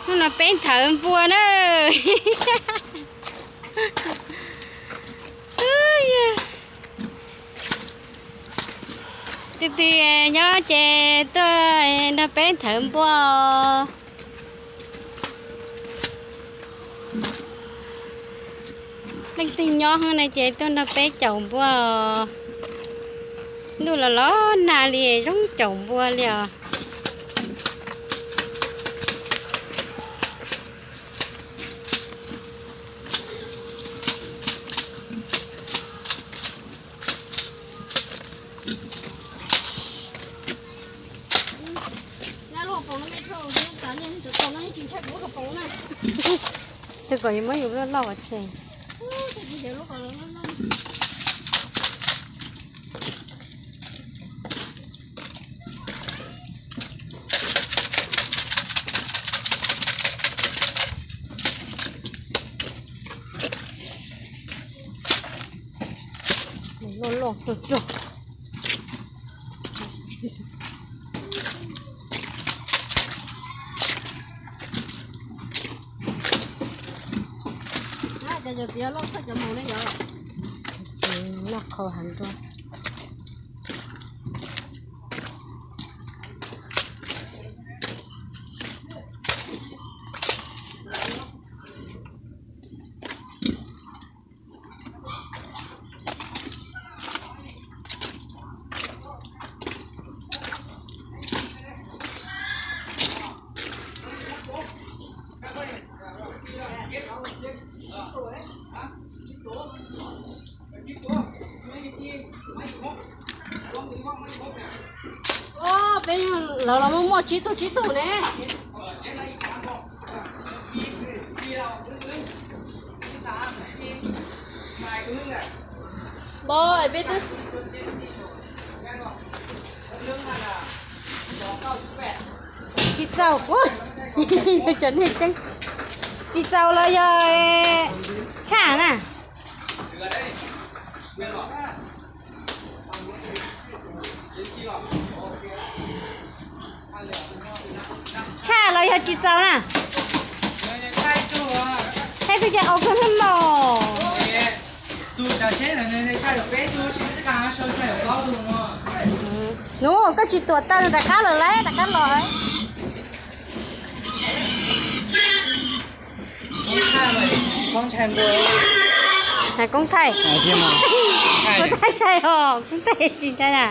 Hnub no peb nthawv npua na. Tus twg nyob ces tuaj nrog peb nthawv npua. Leej twg nyob no ces tuaj nrog peb caum npua os. Ntuj los los nag li zoo caum npua li os. Tus kom yuav muab yus loj loj ua tseg. Loj loj tsuag tsuag. Noj qhau heev dua. Peb lawv los muaj muaj tsib tug tsib tug ne. Npau peb twb tsis txaus, tsis txaus los yog tshaj na. Tshaj los yog tsis txaus na? Thaij twg ces ua kawg hnub los. Nub, koj tsis tuam tau rov qab lawm lauj, rov qab los. Hais koob thaij. Koob thaij tshai os, koob thaij tsis ntshai na.